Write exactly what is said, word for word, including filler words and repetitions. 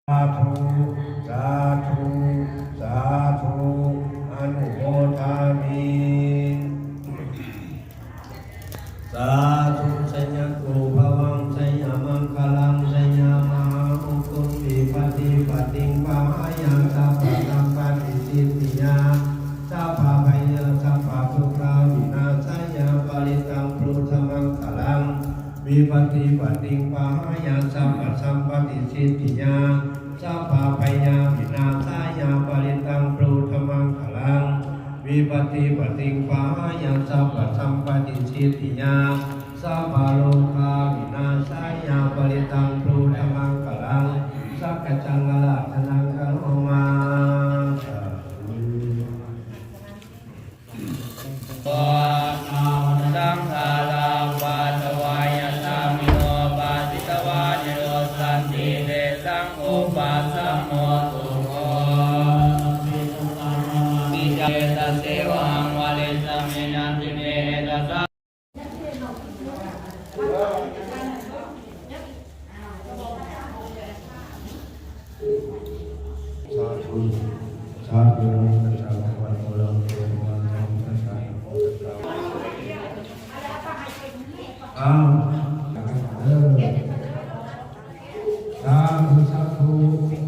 Sādhu, sādhu, sādhu, anumodāmi. Sādhu, jayatu bhavaṃ, jayamaṅgalaṃ, jayamahāmukuṃ, vipattipaṭibāhāya, sabbasampattisiddhiyā, sabbabhaya, sabbadukkhavināsāya, parittaṃ brūtha maṅgalaṃ. Vipattipaṭibāhāya, sabbasampattisiddhiyā, sabbabhayavināsāya, parittaṃ brūtha maṅgalaṃ. Vipattipaṭibāhāya, sabbasampattisiddhiyā, sabbarogavināsāya, parittaṃ brūtha maṅgalaṃ. Sakkaccaṃ ārādhanaṃ karoma. Sādhu. Saṅkhārā uppādavayadhammino, uppajjitvā nirujjhanti, tesaṃ vūpasamo sukho. Taseva ahaṃ vadissāmi, natthi me ettha Sādhu, sādhu, namo tassa bhagavato arahato sammāsambuddhassa. Namo tassa. ອ້າວ ເອີ ສາທຸ ສາທຸ.